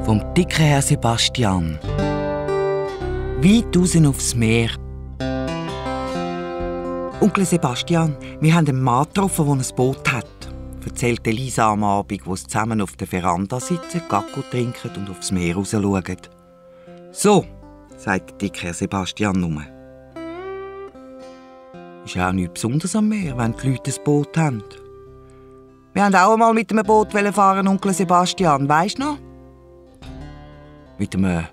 Vom dicken Herr Sebastian. Weit draussen aufs Meer. Onkel Sebastian, wir haben einen Mann getroffen, der ein Boot hat, erzählte Lisa am Abend, wo sie zusammen auf der Veranda sitzen, Kakao trinken und aufs Meer raus schauen. «So», sagt der dicke Herr Sebastian nur. Ist auch nichts Besonderes am Meer, wenn die Leute ein Boot haben. Wir wollten auch einmal mit einem Boot fahren, Onkel Sebastian, weisst du noch? Mit einem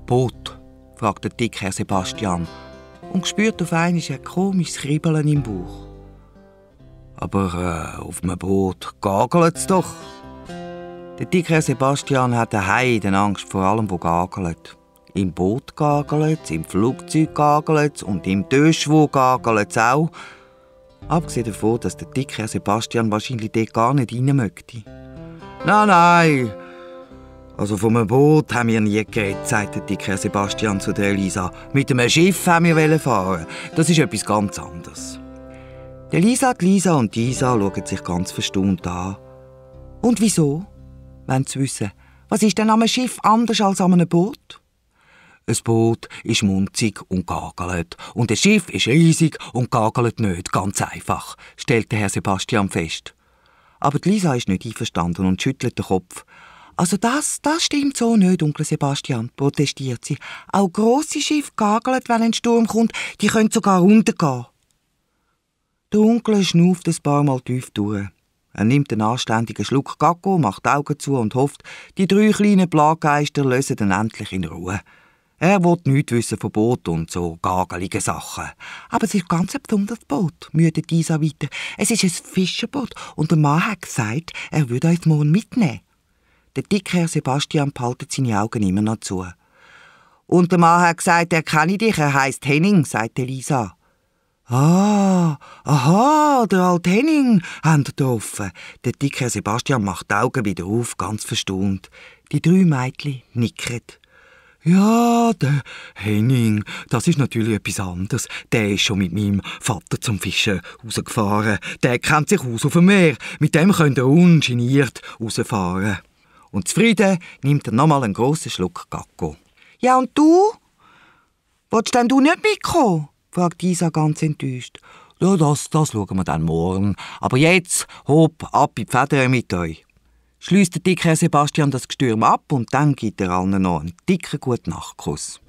Boot? Fragt der dicke Herr Sebastian und spürt auf einmal ein komisches Kribbeln im Bauch. Aber auf einem Boot gagelt es doch. Der dicke Herr Sebastian hat eine Heidenangst vor allem, wo gagelt. Im Boot gagelt es, im Flugzeug gagelt es und im Döschwo gagelt es auch. Abgesehen davon, dass der dicke Herr Sebastian wahrscheinlich dort gar nicht rein möchte. Nein. Also von einem Boot haben wir nie geredet, sagt der dicke Herr Sebastian zu der Elisa. Mit einem Schiff haben wir fahren. Das ist etwas ganz anderes. Die Lisa und die Isa schauen sich ganz verstaunt an. Und wieso? Wollen Sie wissen, was ist denn an einem Schiff anders als an einem Boot? Ein Boot ist munzig und gagelt. Und ein Schiff ist riesig und gagelt nicht. Ganz einfach, stellte Herr Sebastian fest. Aber die Lisa ist nicht einverstanden und schüttelt den Kopf. Also das stimmt so nicht, Onkel Sebastian, protestiert sie. Auch grosse Schiffe gageln, wenn ein Sturm kommt. Die können sogar runtergehen. Der Onkel schnauft ein paar Mal tief durch. Er nimmt einen anständigen Schluck Kakao, macht die Augen zu und hofft, die 3 kleinen Plaggeister lösen dann endlich in Ruhe. Er will nichts wissen von Boot und so gageligen Sachen. Aber es ist ganz ein besonderes Boot, müdet Isa weiter. Es ist ein Fischerboot und der Mann hat gesagt, er würde uns morgen mitnehmen. Der dicke Herr Sebastian behaltet seine Augen immer noch zu. Und der Mann hat gesagt, er kenne dich, er heisst Henning, sagte Lisa. Aha, der alte Henning, haben ihr getroffen. Der dicke Herr Sebastian macht die Augen wieder auf, ganz verstaunt. Die 3 Mädchen nicken. Ja, der Henning, das ist natürlich etwas anderes. Der ist schon mit meinem Vater zum Fischen rausgefahren. Der kennt sich aus auf dem Meer. Mit dem könnt ihr ungeniert rausfahren. Und zufrieden nimmt er nochmal einen grossen Schluck Kakao. Ja, und du? Willst denn du nicht mitkommen? Fragt Isa ganz enttäuscht. Ja, das schauen wir dann morgen. Aber jetzt, hopp, ab in die Federn mit euch. Schliesst der dicke Herr Sebastian das Gestürm ab und dann gibt er allen noch einen dicken Gute-Nacht-Kuss.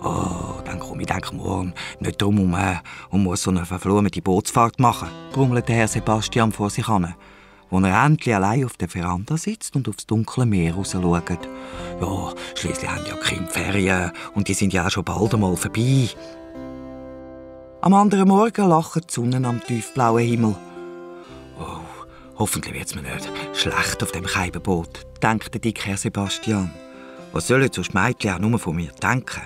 Oh, dann komme ich morgen nicht drum und muss so eine verfluchte Bootsfahrt machen, brummelte Herr Sebastian vor sich hin, wo er endlich allein auf der Veranda sitzt und aufs dunkle Meer raus schaut. Ja, schliesslich haben ja keine Ferien und die sind ja auch schon bald einmal vorbei. Am anderen Morgen lacht die Sonne am tiefblauen Himmel. Oh, hoffentlich wird es mir nicht schlecht auf dem Keibenboot, denkt der dicke Herr Sebastian. Was sollen sonst Mädchen auch nur von mir denken?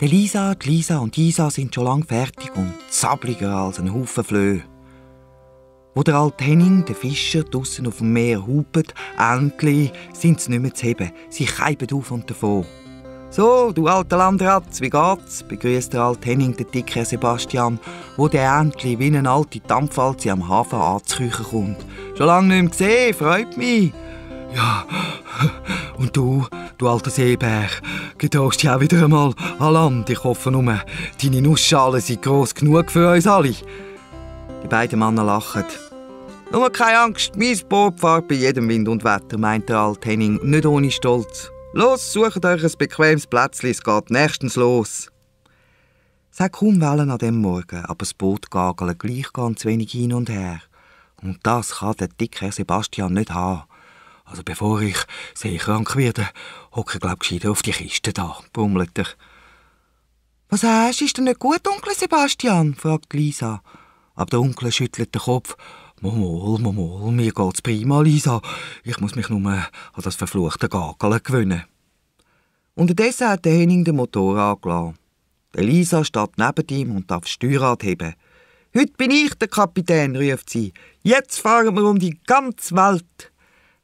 Die Lisa und die Isa sind schon lange fertig und zabliger als ein Haufen Flöhe. Wo der alte Henning, der Fischer, draussen auf dem Meer hupt, endlich sind sie nicht mehr zu heben. Sie keiben auf und davon. «So, du alter Landratz, wie geht's?» begrüßt der alte Henning den dicken Herr Sebastian, wo der endlich wie eine alte Dampfwalze am Hafen anzuküchen kommt. «Schon lange nicht mehr gesehen, freut mich!» «Ja, und du alter Seebär, getraust dich auch wieder einmal an Land. Ich hoffe nur, deine Nussschalen sind gross genug für uns alle.» Die beiden Männer lachen. «Nur keine Angst, mein Boot fährt bei jedem Wind und Wetter», meint der alte Henning, nicht ohne Stolz. «Los, sucht euch ein bequemes Plätzchen, es geht nächstens los.» Es hat kaum Wellen an diesem Morgen, aber das Boot gagelt gleich ganz wenig hin und her. Und das kann der dicke Herr Sebastian nicht haben. «Also bevor ich seekrank werde, hocke ich gescheiter auf die Kiste da», brummelt er. «Was hast du? Ist dir nicht gut, Onkel Sebastian?» fragt Lisa. Aber der Onkel schüttelt den Kopf. «Momol, mir geht's prima, Lisa. Ich muss mich nur an das verfluchte Gageln gewöhnen.» Unterdessen hat der Henning den Motor angelassen. Der Lisa steht neben ihm und darf das Steuerrad heben. «Heute bin ich der Kapitän», ruft sie. «Jetzt fahren wir um die ganze Welt.»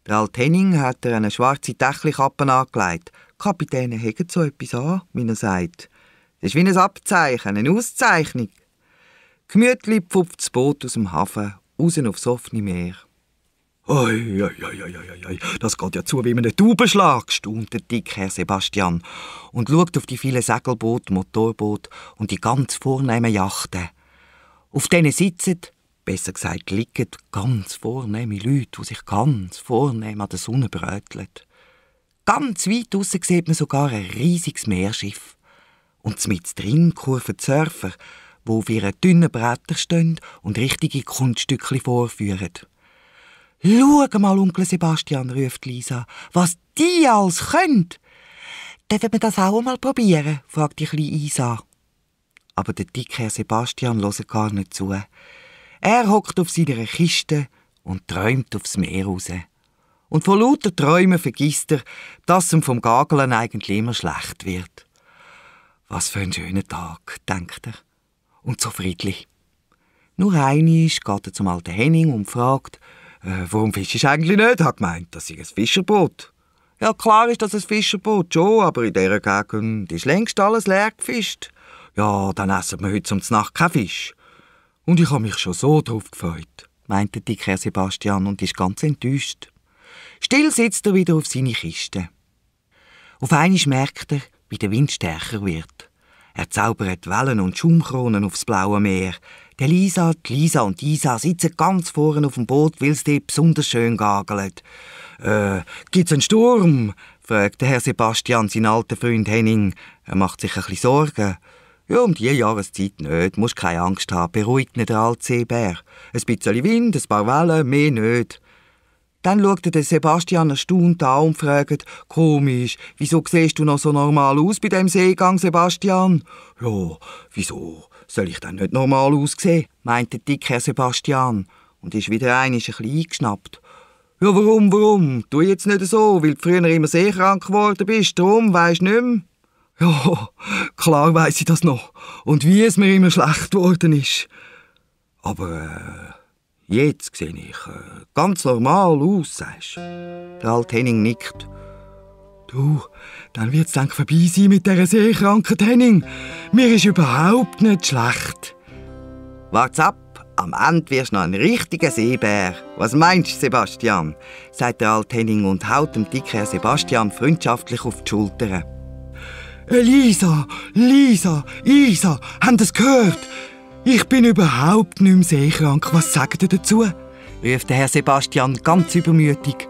Der alte Henning hat ihr eine schwarze Tächelkappe angelegt. Kapitäne haben so etwas an, wie er sagt. Das ist wie ein Abzeichen, eine Auszeichnung. Gemütlich pfupft das Boot aus dem Hafen, raus aufs offene Meer. Oi, das geht ja zu wie einem Taubenschlag, staunte der dicke Herr Sebastian und schaut auf die vielen Segelboote, Motorboote und die ganz vornehmen Yachten. Auf denen sitzen, besser gesagt liegen, ganz vornehme Leute, die sich ganz vornehm an der Sonne bröteln. Ganz weit draussen sieht man sogar ein riesiges Meerschiff. Und mit drin kurven Surfer, die auf ihren dünnen Brettern stehen und richtige Kunststückchen vorführen. «Schau mal, Onkel Sebastian», ruft Lisa, «was die alles können!» «Dürfen wir das auch mal probieren?» fragt die kleine Isa. Aber der dicke Herr Sebastian hört gar nicht zu. Er hockt auf seiner Kiste und träumt aufs Meer raus. Und vor lauter Träumen vergisst er, dass ihm vom Gageln eigentlich immer schlecht wird. «Was für ein schöner Tag», denkt er. Und so friedlich. Nur einmal geht er zum alten Henning und fragt, «Warum fischst du eigentlich nicht?» «Ich habe gemeint, das sei ein Fischerboot.» «Ja, klar ist das ein Fischerboot, schon, aber in dieser Gegend ist längst alles leer gefischt.» «Ja, dann essen wir heute zum Nacht keinen Fisch.» «Und ich habe mich schon so drauf gefreut», meint der dicke Herr Sebastian und ist ganz enttäuscht. Still sitzt er wieder auf seine Kiste. Auf einmal merkt er, wie der Wind stärker wird. Er zaubert Wellen und Schaumkronen aufs blaue Meer. Die Lisa und die Isa sitzen ganz vorne auf dem Boot, weil es dort besonders schön gagelt. «Gibt's einen Sturm?» fragt der Herr Sebastian seinen alten Freund Henning. Er macht sich ein bisschen Sorgen. «Ja, um diese Jahreszeit nicht. Musst keine Angst haben. Beruhigt nicht der alte Seebär. Ein bisschen Wind, ein paar Wellen, mehr nicht.» Dann schaut der Sebastian erstaunt an und fragt, «Komisch, wieso siehst du noch so normal aus bei dem Seegang, Sebastian?» «Ja, wieso soll ich denn nicht normal aussehen?» meint der dicke Herr Sebastian und ist wieder einmal ein bisschen eingeschnappt. «Ja, warum? Tu jetzt nicht so, weil du früher immer seekrank geworden bist, darum weisst du nicht mehr.» «Ja, klar weiss ich das noch und wie es mir immer schlecht geworden ist. Aber jetzt sehe ich ganz normal aus, sagst du.» Der alte Henning nickt. «Du, dann wird's dann vorbei sein mit dieser Seekrankheit, Henning. Mir ist überhaupt nicht schlecht.» «Wart's ab, am Ende wirst du noch ein richtiger Seebär. Was meinst du, Sebastian?» sagt der alte Henning und haut dem dicken Herr Sebastian freundschaftlich auf die Schulter. «Lisa, Isa, habt ihr es gehört? Ich bin überhaupt nicht mehr seekrank. Was sagt ihr dazu?» ruft der Herr Sebastian ganz übermütig.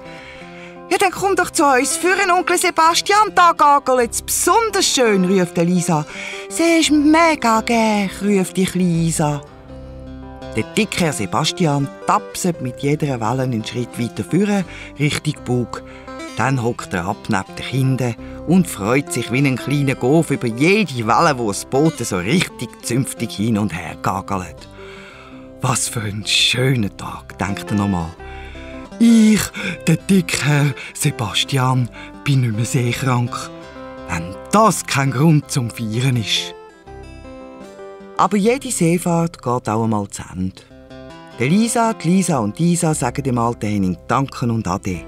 «Ja, dann komm doch zu uns führen, Onkel Sebastian. Da gagelt es besonders schön», ruft Lisa. «Sie ist mega gern», ruft die kleine Isa. Der dicke Herr Sebastian tapset mit jeder Welle einen Schritt weiter führen, Richtung Bug. Dann hockt er ab neben den Kindern und freut sich wie ein kleiner Gof über jede Welle, wo das Boot so richtig zünftig hin und her gagelt. «Was für ein schöner Tag», denkt er nochmal. «Ich, der dicke Herr Sebastian, bin nicht mehr seekrank. Wenn das kein Grund zum Feiern ist.» Aber jede Seefahrt geht auch einmal zu Ende. Die Lisa und die Isa sagen dem alten Henning Danken und Ade.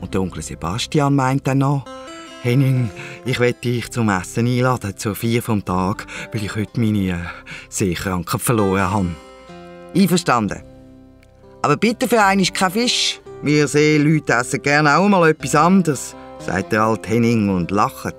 Und der Onkel Sebastian meint dann noch, «Henning, ich will dich zum Essen einladen, zur Feier vom Tag, weil ich heute meine Seekrankheit verloren habe.» «Einverstanden. Aber bitte für einmal kein Fisch. Wir Seeleute essen gerne auch mal etwas anderes», sagt der alte Henning und lacht.